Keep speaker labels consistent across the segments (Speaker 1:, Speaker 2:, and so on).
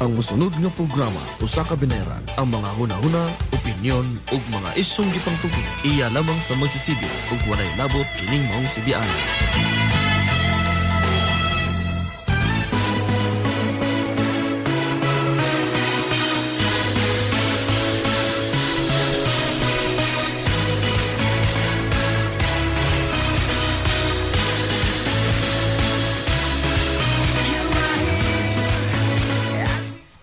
Speaker 1: Ang mosunod nga programa usa ka binayran ang mga hunahuna, opinyon ug mga isyong gipangtuki iya lamang sa magsisibi ug walay labot kining maong sibian.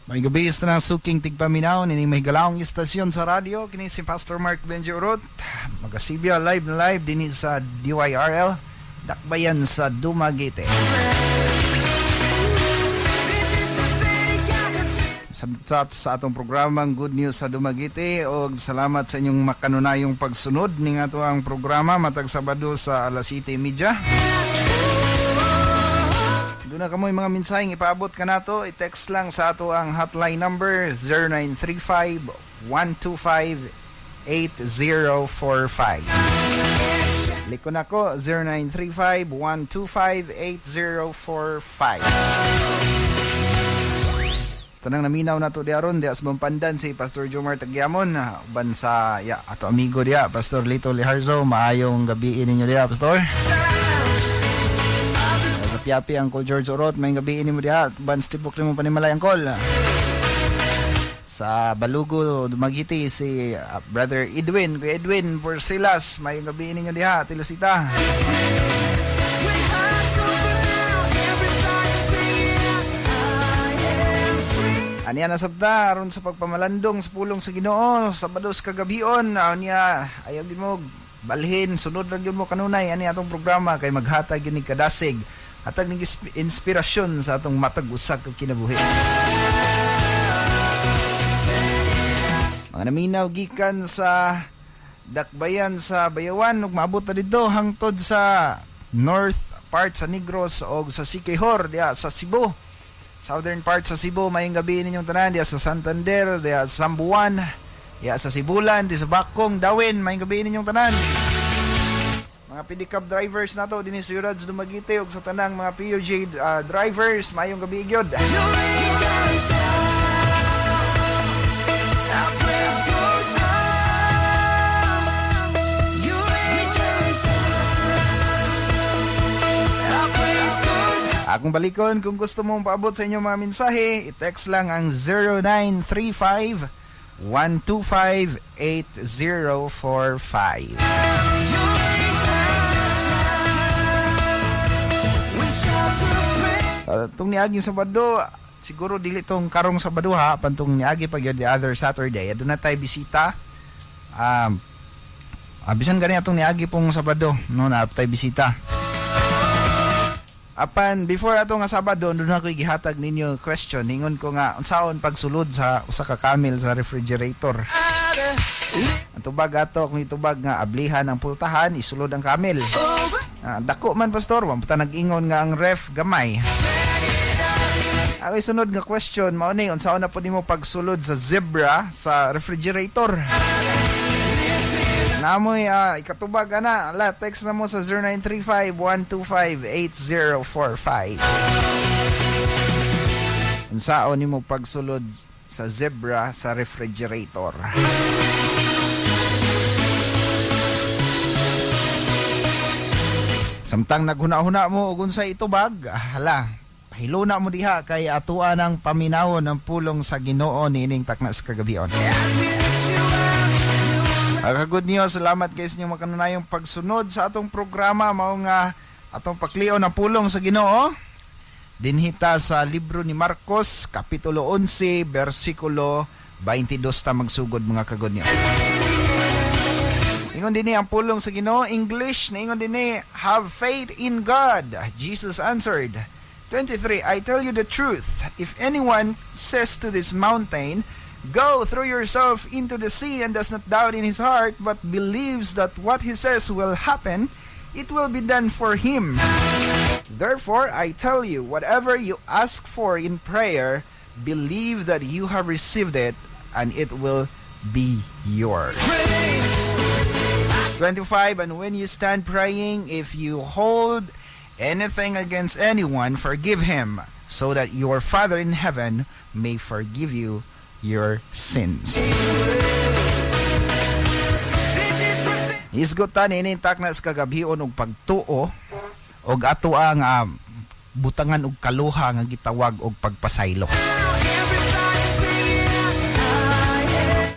Speaker 2: May gabi sa na suking tigpaminaw nining may galawang istasyon sa radyo kini si Pastor Mark Benji Urot magasibya live na live dinhi sa DYRL Dakbayan sa Dumaguete. Sa atong programang Good News sa Dumaguete og salamat sa inyong makanunayong pagsunod ning ato ang programa matag Sabado sa alas 7:30. Doon na kamoy mga mensaheng ipaabot ka nato, i-text lang sa ato ang hotline number 0935-125-8045. Likon ako 0935-125-8045. Sa tanang naminaw na to di aron diya sa Bampandan si Pastor Jomar Tagyamon, uban sa ya ato amigo diya Pastor Lito Liharzo, maayong gabi ninyo diya, Pastor. Sa Piapi, Uncle George Orot, may gabi ini mo diha. Ban tibok nimo panimalay, Uncle. Sa Balugo, Dumaguete, si Brother Edwin, Kuya Edwin Porcilas, may gabi ninyo diha, Tilusita. Aniya na sabta aron sa pagpamalandong sa pulong sa Ginoo Sabado sa kagabion, niya ayaw gid mo balhin, sunod ra gyud mo kanunay ani atong programa kay maghatag gyud ni kadasig, hatag ning inspirasyon sa atong matag usa ka kinabuhi. Mga naminaw gikan sa Dakbayan sa Bayawan ug maabot na didto hangtod sa north part sa Negros og sa Siquijor diha sa Cebu. Southern part sa Cebu, mayong gabi ninyong tanan diha sa Santander, diha sa Sambuan, diha sa Sibulan, diha sa Bakong, Dawin, mayong gabi ninyong tanan. Mga pedicab drivers nato dinhi sa siyudad sa Dumaguete ug sa tanang mga PUJ drivers, mayong gabi gyud. Akong balikon, kung gusto mong paabot sa inyong mga mensahe, i-text lang ang 0935 125 8045. Tong niaging Sabado, siguro dili tong karong Sabado ha, pantong niagi pag yun the other Saturday. Aduna tay bisita. Bisan gani atong niagi pong Sabado, no, na tay bisita. Apan before ato nga Sabado, doon ako gihatag ninyo question. Ningon ko nga unsaon pagsulod sa usa ka camel sa refrigerator. Ang tubag ato kung itubag nga ablihan ang pultahan, isulod ang camel. Dako man, Pastor, wa ta nag-ingon nga ang ref gamay. Ako sunod nga question mao ni unsaon na po nimo pagsulod sa zebra sa refrigerator? Namoy ikatubag ana, ala, text na mo sa 0935 125 8045. Unsaon nimo pagsulod sa zebra sa refrigerator? Samtang naghuna-huna mo og unsay itubag, hala, pahiluna mo diha kay atoa ng paminawon ang pulong sa Ginoo niining takna sa kagabion. Mga good news, salamat kay sa inyong makanunayong pagsunod sa atong programa mao nga atong paklion ang pulong sa Ginoo. Dinhita sa libro ni Marcos, Kapitulo 11, versikulo 22 ta magsugod, mga ka-good news. Ingon dinhi ang pulong sa Ginoo, English, na ingon dinhi, "Have faith in God." Jesus answered, 23, "I tell you the truth. If anyone says to this mountain, 'Go, throw yourself into the sea,' and does not doubt in his heart, but believes that what he says will happen, it will be done for him. Therefore, I tell you, whatever you ask for in prayer, believe that you have received it, and it will be yours." 25, "And when you stand praying, if you hold anything against anyone, forgive him, so that your Father in heaven may forgive you your sins. Hisgutan ini takna sa kagabhion og pagtuo og ato ang butangan og kaluha nga gitawag og pagpasaylo.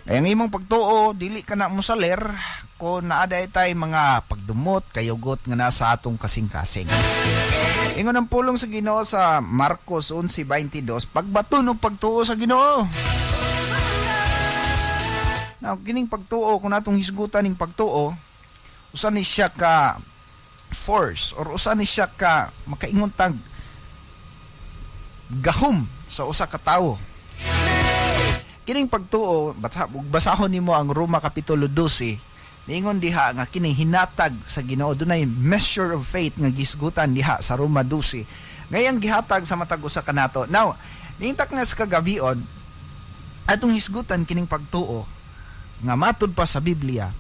Speaker 2: Kaya ang imong pagtuo, dili ka na mosaler kung naaday tay mga pagdumot, kayugot nga nasa atong kasing-kasing. Ingon ang pulong sa Ginoo sa Marcos 11:22, pagbaton og pagtuo sa Ginoo. Now, kining pagtuo, kung natong hisgutan ning pagtuo, usa ni siya ka force or usa ni siya ka makaingon tag gahom sa usa ka tawo. Kining pagtuo, basahon nimo ang Roma kapitulo 12, niingon diha nga kining hinatag sa Ginoo, dunay measure of faith nga gisgutan diha sa Roma 12. Ngayang gihatag sa matag usa kanato. Now, niintak na sa kagabion, atong hisgutan kining pagtuo nga matud pa sa Biblia,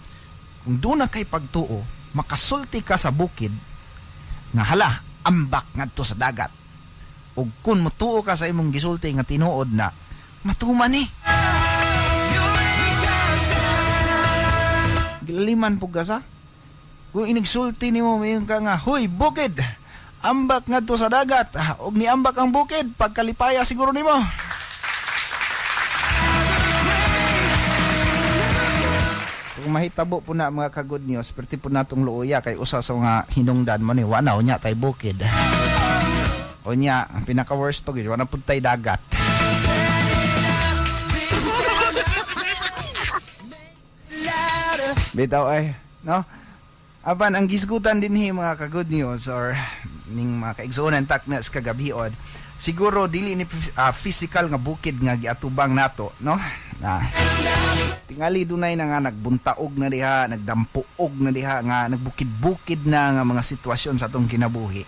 Speaker 2: kung doon na kay pagtuo, makasulti ka sa bukid nga hala, ambak ngadto sa dagat. Ug kung mutuo ka sa imong gisulti nga tinuod na, matuman ni. Gilaliman po ka sa. Kung inigsulti nimo mayon ka nga, "Huy, bukid, ambak ngadto sa dagat." Ug niambak ang bukid, pagkalipaya siguro nimo. Kung mahitabo po na, mga ka-good news, perti po natong luoya kay usa sa mga hinungdan mo ni wa na unya tay bukid. Unya, ang pinaka worst to gyud, wa na pud tay dagat. Bitaw ay, no? Apan ang gisgutan dinhi, mga ka-good news, or ning mga kaigsuonan takna sa kagabion, siguro dili ni physical nga bukid nga giatubang nato, no? Na. Tingali dunay na nga nagbuntaog na diha, nagdampuog na diha nga nagbukid-bukid na nga mga sitwasyon sa atong kinabuhi.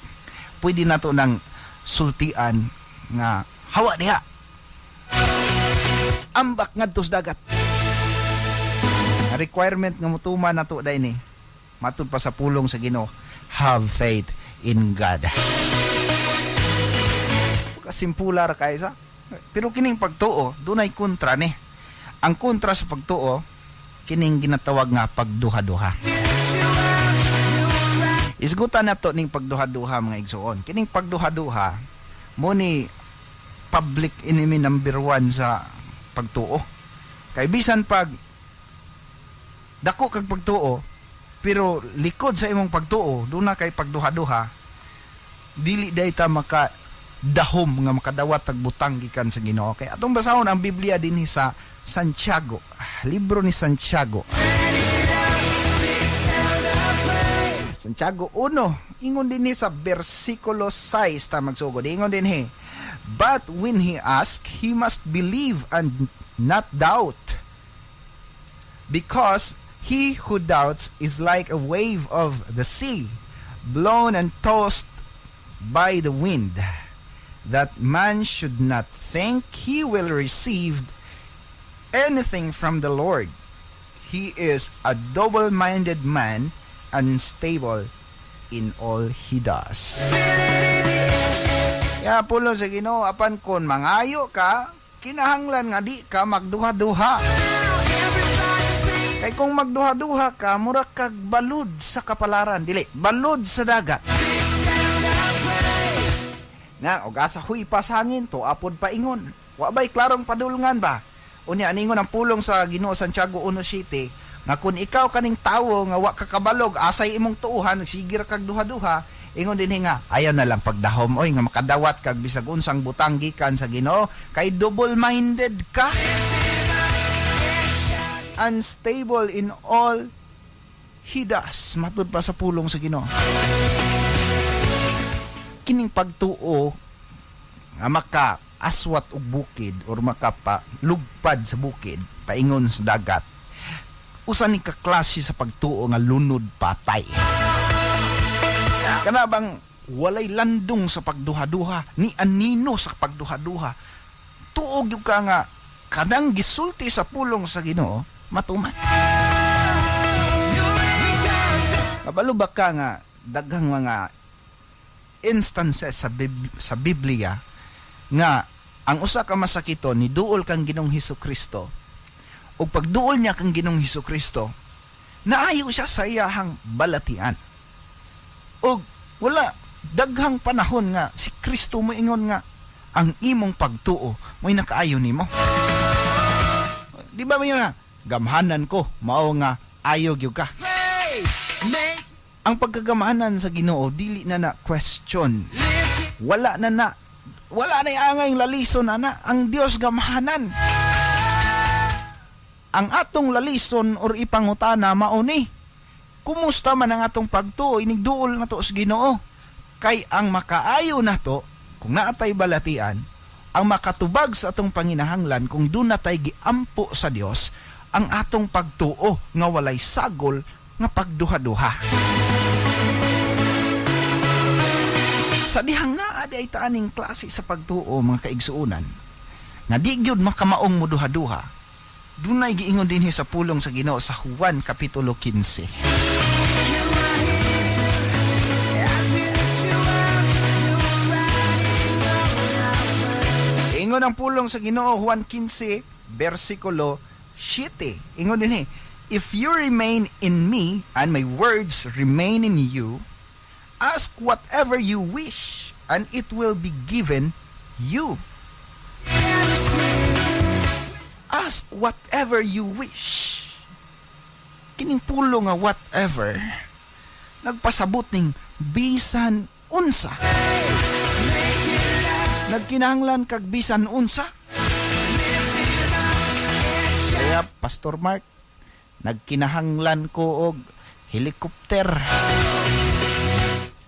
Speaker 2: Pwede nato nang sultian nga hawa diha. Ambak ngadto sa dagat. Ang requirement nga mutuman nato dai ni matud pa sa pulong sa Ginoo, have faith in God. Kasimpular kay sa. Pero kining pagtuo, dunay kontra ni. Ang kontra sa pagtuo, kining ginatawag nga pagduha-duha. Isgutan nato ning pagduha-duha, mga igsuon. Kining pagduha-duha mo ni public enemy number one sa pagtuo. Kay bisan pag dako kag pagtuo, pero likod sa imong pagtuo, doon na kay pagduha-duha, dili day ta maka dahom nga makadawat tag butang gikan sa Ginoo. Kay atong basahon ang Biblia dinhi sa Santiago, libro ni Santiago. Santiago 1, ingon dinhi sa bersikulo 6 ta magsugod. Ingon dinhi, "But when he ask, he must believe and not doubt. Because he who doubts is like a wave of the sea, blown and tossed by the wind. That man should not think he will receive anything from the Lord. He is a double-minded man, unstable in all he does." Ya pulo sa Ginoo, apan kon mangayo ka, kinahanglan nga di ka magduha-duha. Kay kung magduha-duha ka, mura kag balud sa kapalaran, dili, balud sa dagat. Na, og asa huy pa sa hangin, to apod paingon. Wa ba'y klarong padulngan ba? Unya, aningon ang pulong sa Ginoo Santiago 1:7, nga kung ikaw kaning tawo nga wa ka kabalog, asay imong tuuhan, nagsigir kag duha-duha, ingon din nga, ayaw na lang pagdahom, oy, nga makadawat kag bisag unsang butang gikan sa Ginoo, kay double-minded ka. Unstable in all he does. Matud pa sa pulong sa Ginoo. Kining pagtuo nga maka aswat og bukid or makapa lugpad sa bukid paingon sa dagat, usa ni ka klase sa pagtuo nga lunod patay. Kana bang walay landong sa pagduha-duha, ni anino sa pagduha-duha, tuo gyud ka nga kanang gisulti sa pulong sa Ginoo matuman. Kabalo ba ka nga daghang mga instances sa Biblia Nga ang usa ka masakiton ni duol kang Ginoong Hesus Kristo, ug pagduol niya kang Ginoong Hesus Kristo, naayo siya sa iyahang balatian. Ug wala daghang panahon nga si Kristo moingon nga ang imong pagtuo mo'y nakaayo nimo. Di ba mayo na gamhanan ko, mao nga ayo gyud ka? Ang pagkagamhanan sa Ginoo, dili na na question. Wala na na, wala na angay lalison ana. Ang Dios gamhanan. Ang atong lalison or ipangutana mao ni, kumusta man ang atong pagtuo inigduol nato sa Ginoo? Kay ang makaayo nato kung naatay balatian, ang makatubag sa atong panginahanglan kung doon natay giampo sa Dios, ang atong pagtuo nga walay sagol nga pagduha-duha. Sa dihang naa di ay taaning klase sa pagtuo, mga kaigsuonan, nga di gyud makamaong moduha-duha, dunay giingon dinhi sa pulong sa Ginoo sa Juan kapitulo 15. Ingon ang pulong sa Ginoo, Juan 15 bersikulo 7. Ingon dinhi, "If you remain in me and my words remain in you, ask whatever you wish and it will be given you." Ask whatever you wish. Kining pulong nga "whatever" nagpasabot ning bisan unsa. Nagkinahanglan kag bisan unsa. Kaya, Pastor Mark, nagkinahanglan ko og helicopter.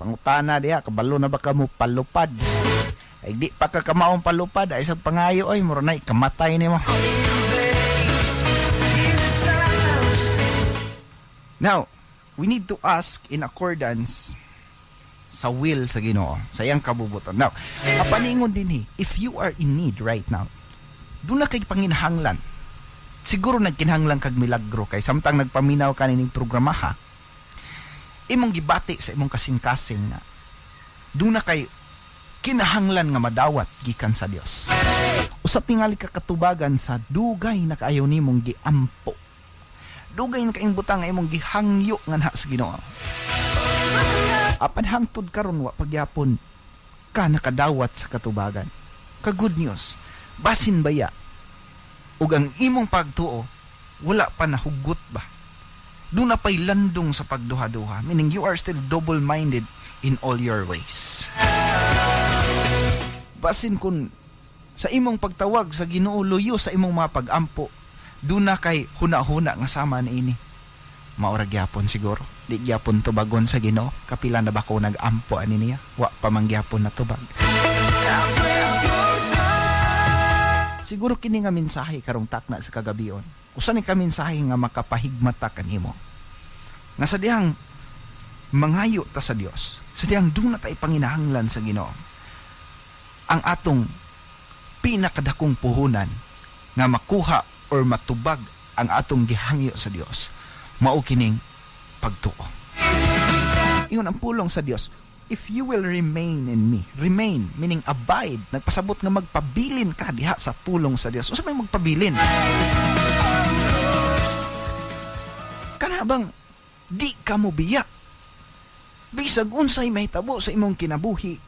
Speaker 2: Pangutana diha, kabalo na ba ka mo palupad? Ay di pa ka kamaong palupad, ay sa pangayo ay mura na kamatay nimo. Now, we need to ask in accordance sa will sa Ginoo, sa iyang kabubuton. Now, apaningon dinhi, if you are in need right now, doon na kay panginahanglan. Siguro nagkinahanglan kag milagro kay samtang nagpaminaw ka nining programa ha, imong gibati sa imong kasing-kasing na doon na kay kinahanglan nga madawat gikan sa Dios. Usa tingali ka katubagan sa dugay na kaayo nimong giampo. Dugay na kaayong butang nga imong gihangyo nga na sa Ginoo. Apan hangtod karon wa pagyapon ka nakadawat sa katubagan. Ka good news, basin baya ug ang imong pagtuo wala pa nahugot ba? Doon na pa'y landong sa pagduha-duha, meaning you are still double-minded in all your ways. Basin kung sa imong pagtawag sa Ginoo luyo sa imong mga pag-ampo, doon na kay huna-huna nga sama ni ini. Maura gyapon siguro. Di gyapon tubagon sa Ginoo. Kapila na ba ko nag-ampo ani niya? Wa pa man gyapon na tubag. Siguro kini nga mensahe karong takna sa kagabion, usa ni ka mensahe nga makapahigmata kanimo. Nga sa dihang mangayo ta sa Dios, sa dihang doon na tayo panginahanglan sa Ginoo, ang atong pinakadakong puhunan nga makuha or matubag ang atong gihangyo sa Dios, mao kining pagtuo. Ingon ang pulong sa Dios, "If you will remain in me." Remain, meaning abide. Nagpasabot nga magpabilin ka diha sa pulong sa Dios. Unsa may magpabilin? Kana bang di ka mo biya? Bisag unsay mahitabo sa imong kinabuhi,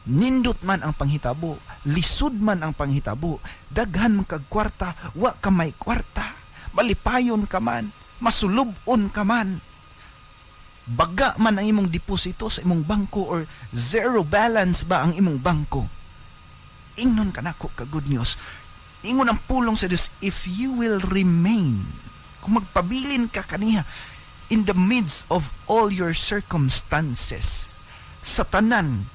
Speaker 2: nindot man ang panghitabo, lisod man ang panghitabo, daghan man kag kwarta, wa ka may kwarta, malipayon ka man, masulub-on ka man, baga man ang imong deposito sa imong bangko or zero balance ba ang imong bangko. Ingnon ka nako ka good news. Ingon ang pulong sa Dios, if you will remain, kung magpabilin ka kaniya in the midst of all your circumstances, sa tanan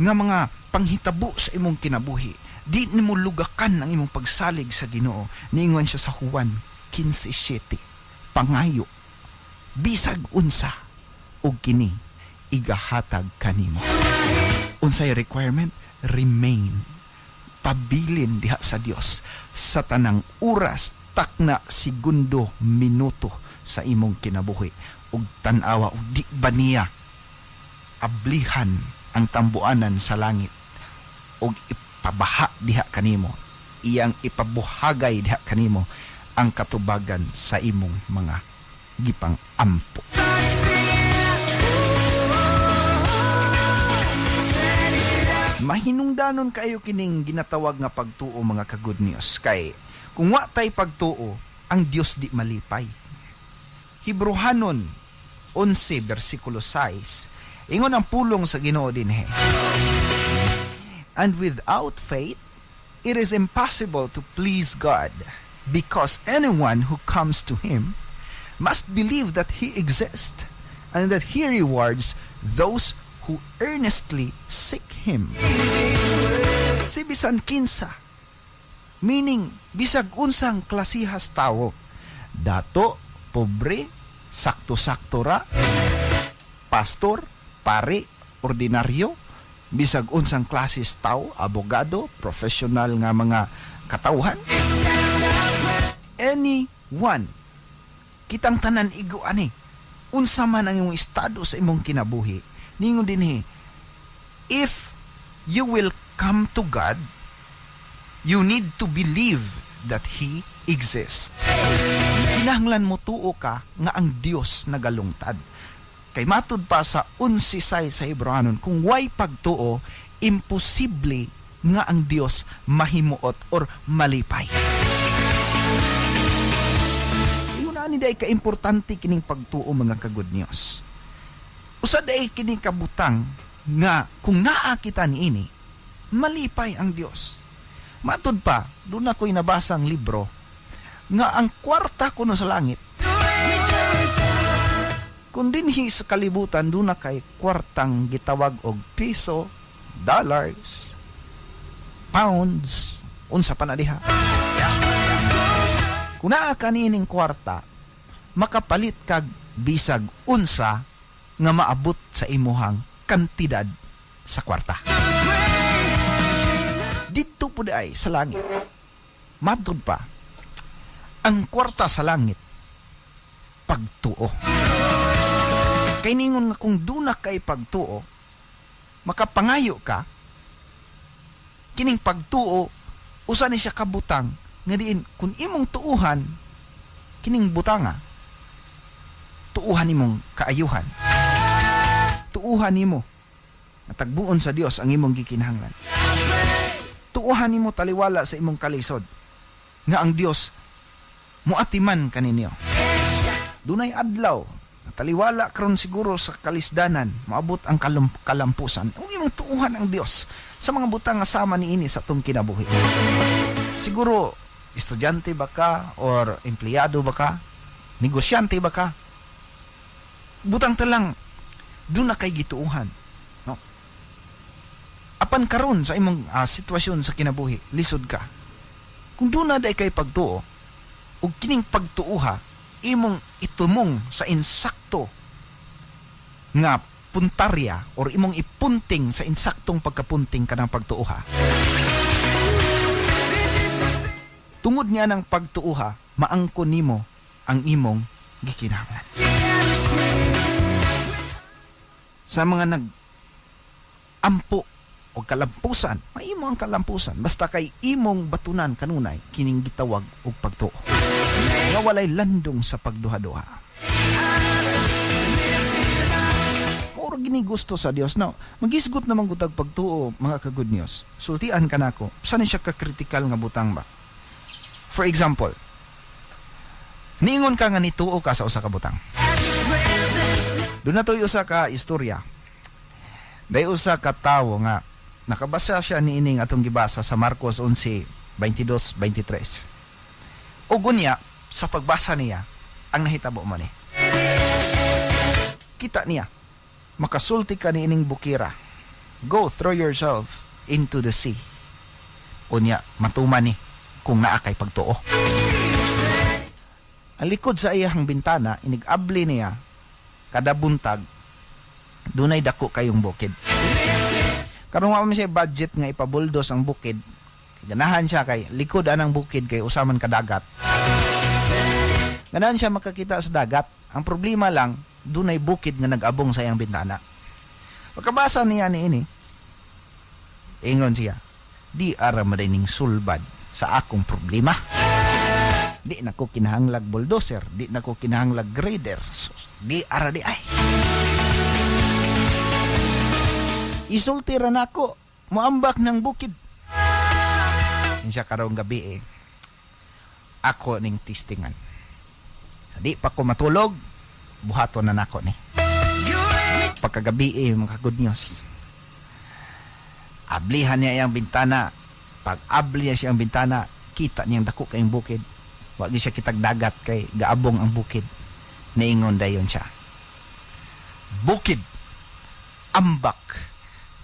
Speaker 2: nga mga panghitabo sa imong kinabuhi, di nimo lugakan ang imong pagsalig sa Ginoo. Niingon siya sa Juan 15:7, pangayo bisag unsa ug kini igahatag kanimo. Unsay requirement? Remain. Pabilin diha sa Dios sa tanang oras, takna, segundo, minuto sa imong kinabuhi ug tan-awa ug di ba niya ablihan ang tambuanan sa langit ug Ipabaha diha kanimo, iyang ipabuhagay diha kanimo ang katubagan sa imong mga gipang ampo. Mahinungdanon kayo kining ginatawag nga pagtuo, mga ka-good news, kay kung wa tay pagtuo, ang Dios di malipay. Hebreohanon 11 versikulo 6, ingon ang pulong sa Ginoo dinhi, "And without faith it is impossible to please God, because anyone who comes to him must believe that he exists and that he rewards those who earnestly seek him." Si bisan kinsa, meaning bisag unsang klasihas tawo, dato, pobre, sakto-sakto ra, pastor, pare, ordinaryo, bisag unsang klases tao, abogado, professional nga mga katawhan, anyone, kitang tanan igo ani, unsa man ang imong estado sa imong kinabuhi, ningon dinhi, if you will come to God, you need to believe that He exists. Kinahanglan mo tuo ka nga ang Dios nagalungtad. Kay matud pa sa 11:6 sa Hebreohanon, kung way pagtuo, imposible nga ang Dios mahimuot or malipay. Ingon ani day kaimportante kining pagtuo, mga ka-good news. Usa day kini kabutang nga kung naa kita niini, malipay ang Dios. Matud pa, doon ako'y nabasang libro nga ang kwarta kuno sa langit. Kung dinhi sa kalibutan doon na kay kwartang gitawag og piso, dollars, pounds, unsa pa na diha. Kung naa ka niining kwarta, makapalit kag bisag unsa nga maabot sa imuhang kantidad sa kwarta. Didto pud ay sa langit. Matud pa, ang kwarta sa langit, pagtuo. Kay ningon nga kung duna kay pagtuo, makapangayo ka, kining pagtuo, usa ni siya kabutang, nga diin, kung imong tuuhan, kining butanga, tuuhan nimong kaayuhan. Tuuhan nimo, natagbuon sa Dios ang imong gikinahanglan. Tuuhan nimo taliwala sa imong kalisod, nga ang Dios muatiman kaninyo. Dunay adlaw, taliwala karon siguro sa kalisdanan, maabot ang kalampusan. Ug imong tuuhan ang Dios sa mga butang nga sama niini sa atong kinabuhi. Siguro estudyante ba ka or empleyado ba ka? Negosyante ba ka? Butang talang doon na kay gituuhan, no? Apan karon sa imong sitwasyon sa kinabuhi, lisod ka. Kung doon na day kay pagtuo, ug kining pagtuuha imong itumong sa insakto nga puntarya or imong ipunting sa insaktong pagkapunting kanang pagtuuha. Tungod niya ng pagtuuha, maangkon nimo ang imong gikinahanglan. Sa mga nag ampo o kalampusan, maimo ang kalampusan basta kay imong batunan kanunay kining gitawag og pagtuo nga walay landong sa pagduha-duha. Muro gini gusto sa Dios. Now, magisgot naman gutag pagtuo, mga ka-good news. Sultian ka nako, saan siya ka-critical nga butang ba? For example, niingon ka nga nituo ka sa usa ka butang. Doon na to'y usa ka istorya. Day usa ka tawo nga nakabasa siya niining atong gibasa sa Marcos 11:22, 23. Ug unya, sa pagbasa niya, ang nahitabo mo ni. Kita niya, makasulti ka niining bukira. "Go throw yourself into the sea." Unya, matuman ni kung naa kay pagtuo. Ang likod sa iyang bintana, inig-abli niya, kada buntag, dunay dako kayong bukid. Karon wa man siya budget nga ipabuldos ang bukid. Ganahan siya kay likod anang bukid kay usaman ka dagat. Ganahan siya makakita sa dagat. Ang problema lang, dunay bukid nga nag-abong sa iyang bintana. Pagkabasa niya ni ini, ingon siya, Di ara man ning sulbad sa akong problema. Di na ko kinahanglag bulldozer, di na ko kinahanglag grader. So, di ara di ay. Isulti ra nako, moambak ng bukid. Siya karong gabi eh, ako ning testingan. Sa di pa ko matulog, buhaton na nako ni. Pagkagabi eh, mga good news. Ablihan niya iyang bintana. Pag abli niya siyang bintana, kita niyang dako kayong bukid. Wa gyud siya kitag dagat kay gaabong ang bukid. Niingon dayon siya. Bukid, ambak,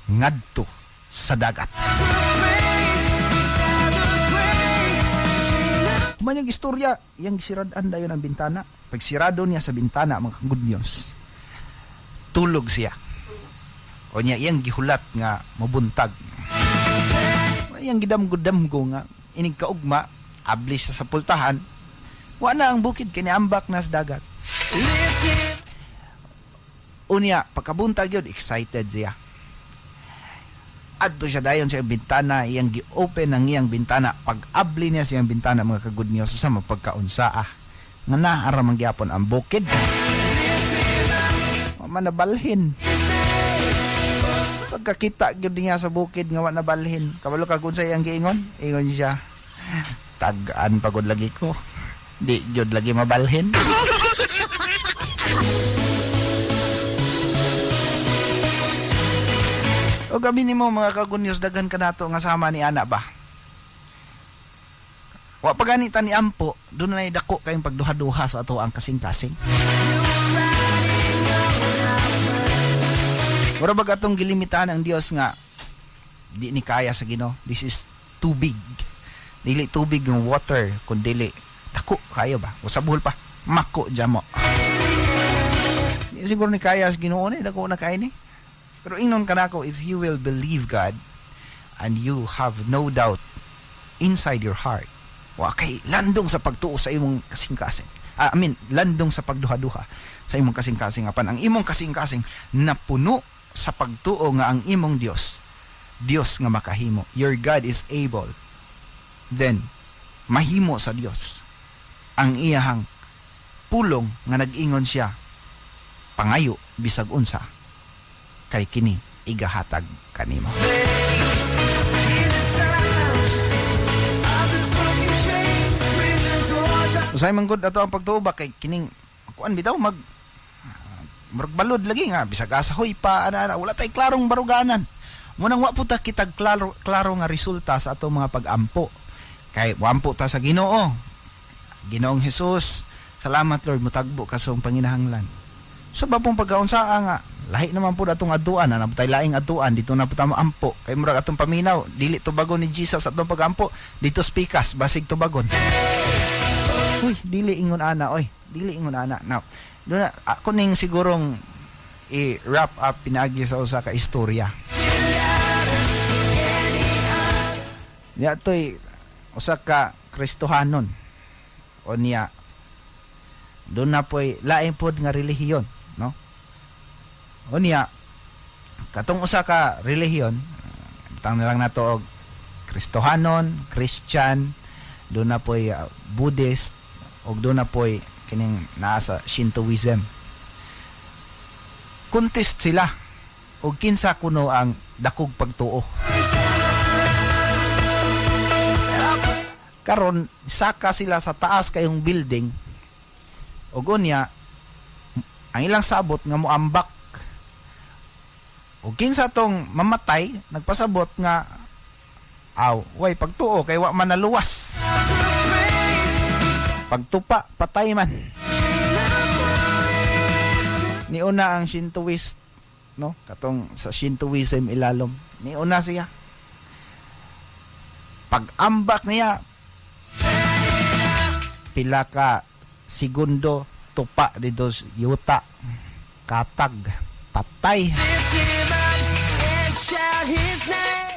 Speaker 2: ngadto sa dagat. Human yung istorya, iyang gisirad-an dayon ang bintana. Pag sirado niya sa bintana, mga good news, tulog siya. O niya, iyang gihulat nga mabuntag. Iyang gidamgo-damgo nga, inig kaugma, abli siya sa pultahan, wa na ang bukid, kiniambak na sa dagat. Unya, pagkabuntag yun, excited siya. Adto siya dayon sa iyang bintana, iyang gi-open ang iyang bintana. Pag abli niya sa iyang bintana, mga ka-good news, sa mapagkaunsa ah. Nga naara man gyapon ang bukid. Wa man nabalhin. Pagkakita gyud niya sa bukid nga wa nabalhin. Kabalo ka kung sa iyang giingon? Ingon siya, tag-an pagod lagi ko. Di gyud lagi mabalhin. O gabi nimo mga kagunyos, daghan ka nato nga sama ni ana ba. Wa pa gani ta ni ampo, doon na dako kayong pagduha-duha sa ato ang kasing-kasing. Mura bag atong gilimitahan ang Dios nga di ni kaya sa Ginoo. This is too big. Dili tubig ng water kun dili dako kayo ba. O sa buhol pa mako jamo. Di siguro ni kaya sa Ginoo ni dako na kay ni. Pero ingnon ka nako, if you will believe God and you have no doubt inside your heart, wa kay landong sa pagtuo sa imong kasing-kasing. I mean, landong sa pagduha-duha sa imong kasing-kasing, apan ang imong kasing-kasing napuno sa pagtuo nga ang imong Dios, Dios nga makahimo. Your God is able. Then mahimo sa Dios ang iyahang pulong nga nag-ingon siya, pangayo bisag unsa kay kini igahatag kanimo. Usay man gud ato ang pagtuo ba kay kining kuan bitaw mag murag balod lagi nga bisag asa hoy pa ana, ana wala tay klarong baruganan. Munang wa pud ta kitag klaro, klaro nga resulta sa atong mga pag-ampo. Kay wampo ta sa Ginoo. Ginoong Hesus, salamat Lord, mutagbo ka sa panginahanglan. So ba pong pagkaunsaa nga lahi naman po atong aduan, ana tay laing aduan dito na po ta ampo kay murag atong paminaw dili tubagon ni Jesus atong pagampo dito spikas basig tubagon. Uy, dili ingon ana, oy, dili ingon ana. Now, doon na, ako ning sigurong i-wrap up pinaagi sa usa ka istorya. Niya to'y usa ka Kristohanon. O niya, doon na po'y laing pod nga relihiyon, no? O niya, katong usa ka relihiyon, tang na lang nato og Kristohanon, Christian, doon na po'y Buddhist, og doon na po'y kining naa sa Shintoism. Contest sila og kinsa kuno ang dakog pagtuo. Karon saka sila sa taas kayong building og unya ang ilang sabot nga moambak. Og kinsa tong mamatay nagpasabot nga aw way pagtuo kay wa man naluwas. Pagtupa patay man. Niuna ang Shintoist, no? Katong sa Shintoism ilalom. Niuna siya. Pag-ambak niya pila ka segundo tupa dito yuta katag patay.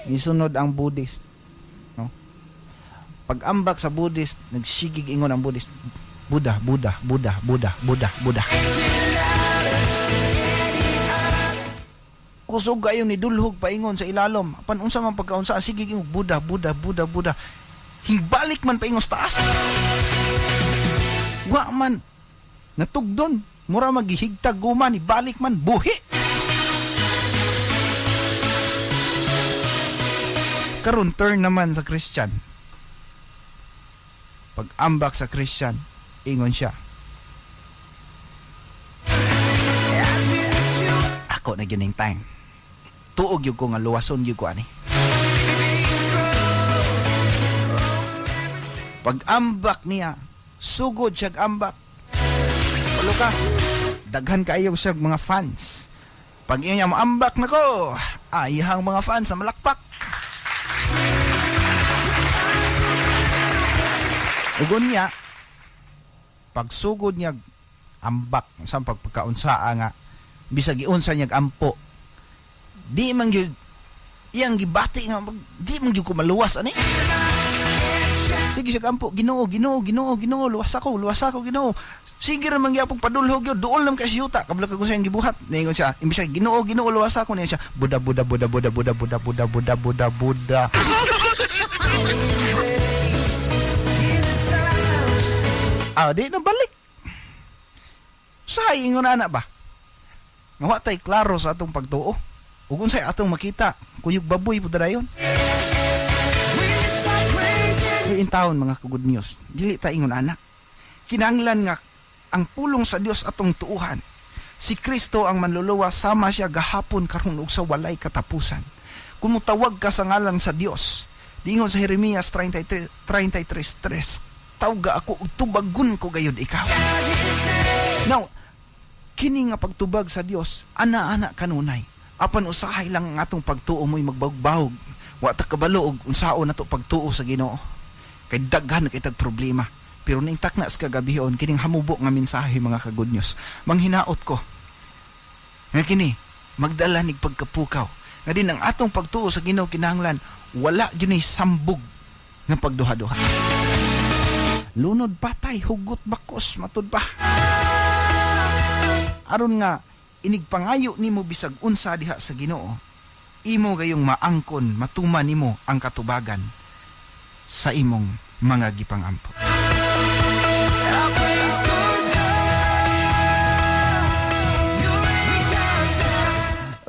Speaker 2: Isunod ang Buddhist, no? Pag-ambak sa Buddhist, nagsigig ingon ang Buddhist, Buddha, Buddha, Buddha, Buddha, Buddha, Buddha. Kusog kayo ni dulhog paingon sa ilalom. Apan unsa man pagkaunsa, sige og Buddha, Buddha, Buddha, Buddha. Hingbalik man paingon sa taas. Wa man natugdon, mura magihigtag guma ni balik man buhi. Karon turn naman sa Christian. Pag ambak sa Christian, ingon siya, "Ako na gyud ning time. Tuog gyud ko nga luwason gyud ko ani." Pag ambak niya, sugod siya ambak. Walo ka, daghan kaayo siya mga fans. Pag iya niya moambak nako, ayahang mga fans sa malakpak. Ugon niya, pagsugod niya ambak sa pagpagkaunsaa nga bisag giunsa niya ampo, di man gyud iyang gibati nga di man gyud ko maluwas ani. Sige siya ampo, "Ginoo, Ginoo, Ginoo, Ginoo, luwas ako, Ginoo." Sige ra man gyapon padulhog gyud, duol lang kay siyuta, kabalo ka kung sa iyang gibuhat. Niingon siya, imbis siya, "Ginoo, Ginoo, luwas ako," niingon siya, "Buddha, Buddha, Buddha, Buddha, Buddha, Buddha, Buddha, Buddha, Buddha, Buddha." Ah, di na balik. Sahay ingon ana ba? Nga wa tay klaro sa atong pagtuo. Ug unsay atong makita, kuyog baboy pud dayon. Kay in taon mga ka-good news, dili ta ingon ana. Kinahanglan nga ang pulong sa Dios atong tuuhan. Si Kristo ang manluluwas, sama siya gahapon karon ug sa walay katapusan. Kung motawag ka sa ngalan sa Dios, diingon sa Jeremias 33:3, "Tawga ako ug tubagon ko gayud ikaw." Now, kini nga pagtubag sa Dios, ana-ana kanunay. Apan usahay lang ang atong pagtuo mo'y magbagbahog. Wa ta kabalo og unsaon nato pagtuo sa Ginoo. Kay daghan kay tag problema. Pero ning takna sa kagabihon kining hamubo nga mensahe mga ka-good news. Manghinaot ko nga kini magdala nig pagkapukaw. Nga din ang atong pagtuo sa Ginoo kinahanglan wala gyud ni sambog nga pagduha-duha. Lunod patay, hugot bakos, matud pa. Aron nga inigpangayo nimo bisag unsa diha sa Ginoo, imo gayong maangkon, matuman nimo ang katubagan sa imong mga gipangampo.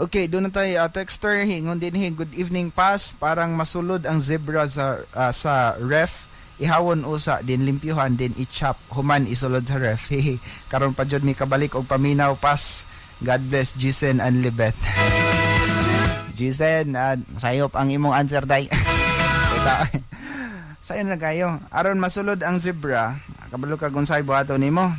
Speaker 2: Okay, doon na tayo texter hingon din hi, "Good evening pas, parang masulod ang zebra sa ref, ihawon usa din limpyuhan din i-chop human isulod sa ref. Hehe. Karon pa jud mi kabalik og paminaw pas. God bless Jisen and Libeth." Jisen, sayop ang imong answer day. Kita. Sayo na kayo. Aron masulod ang zebra, kabalo ka kung sa'y buhaton nimo.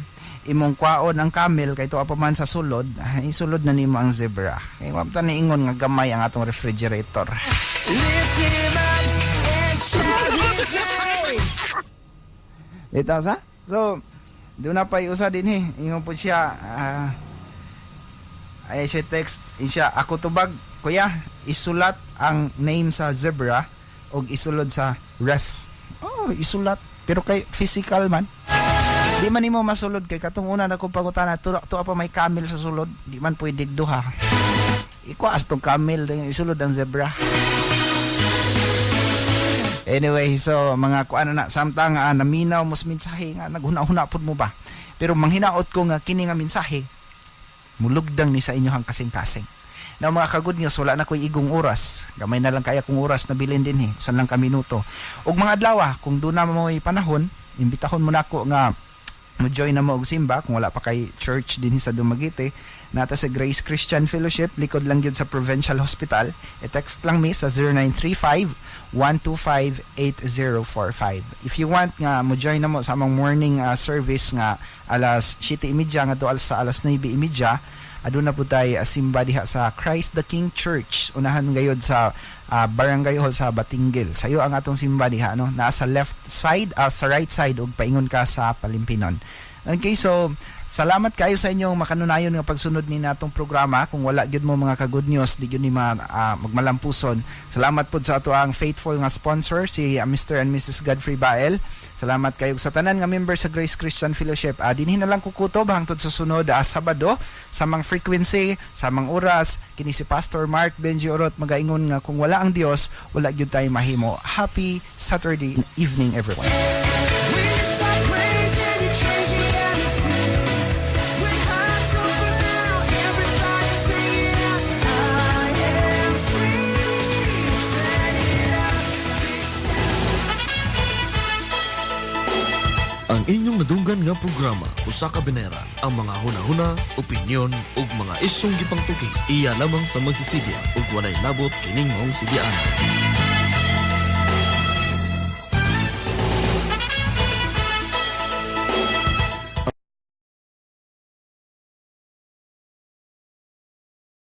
Speaker 2: Imong kwaon ang camel kay tuwa pa man sa sulod, isulod na nimo ang zebra. Kay wa ta niingon nga gamay ang atong refrigerator. Dito sa? So, doon na pa usa din eh. Ingon po siya, ay siya text, siya, "Ako tubag, kuya, isulat ang name sa zebra og isulod sa ref." Oh, isulat. Pero kay physical man. Di man nimo masulod kay katong una na kong pangutana, tuwa pa may camel sa sulod, di man pwede duha. Ikuas tong camel, isulod ang zebra. Anyway, so mga kuan na samtang naminaw mo sa mensahe nga naghuna-huna pud mo ba. Pero manghinaot ko nga kini nga mensahe mulugdang ni sa inyo ang kasing-kasing. Now mga ka-good news, wala na ko'y igong oras. Gamay na lang kaya kong oras na bilin din eh. Usan lang ka minuto. Ug mga adlaw, kung doon na mo'y panahon, imbitahon mo na ako nga mo join na mo og simba kung wala pa kay church dinhi sa Dumaguete. Nata sa Grace Christian Fellowship, likod lang gyud sa Provincial Hospital. I-text lang mi sa 0935-125-8045. If you want nga mo join na mo sa among morning service nga alas 7:30 ngadto sa alas 9:30, aduna po tay simba diha sa Christ the King Church, unahan gayud sa Barangay Hall sa Batinguil. Sayo ang atong simba diha, no, naa sa left side, sa right side ug paingon ka sa Palimpinon. Okay, so salamat kayo sa inyong makanunayon nga pagsunod ni natong programa. Kung wala gyud mo mga ka-good news, di gyud ni magmalampuson. Salamat pod sa ato ang faithful nga sponsor si Mr. and Mrs. Godfrey Bael. Salamat kayo sa tanan nga member sa Grace Christian Fellowship. Dinhi na lang kukutob hangtod sa sunod Sabado, samang frequency, samang oras. Kini si Pastor Mark Benji Orot magaingon nga kung wala ang Dios, wala gyud tayo mahimo. Happy Saturday evening, everyone.
Speaker 3: We start praising, you change the atmosphere. With hearts open now, everybody singing. I am free. Turn it up.
Speaker 1: Ang inyong nadunggan nga programa usa ka bineran ang mga hunahuna, opinyon ug mga isyong gipangtuki. Iya lamang sa magsisidya ug walay labot kining maong sibianan.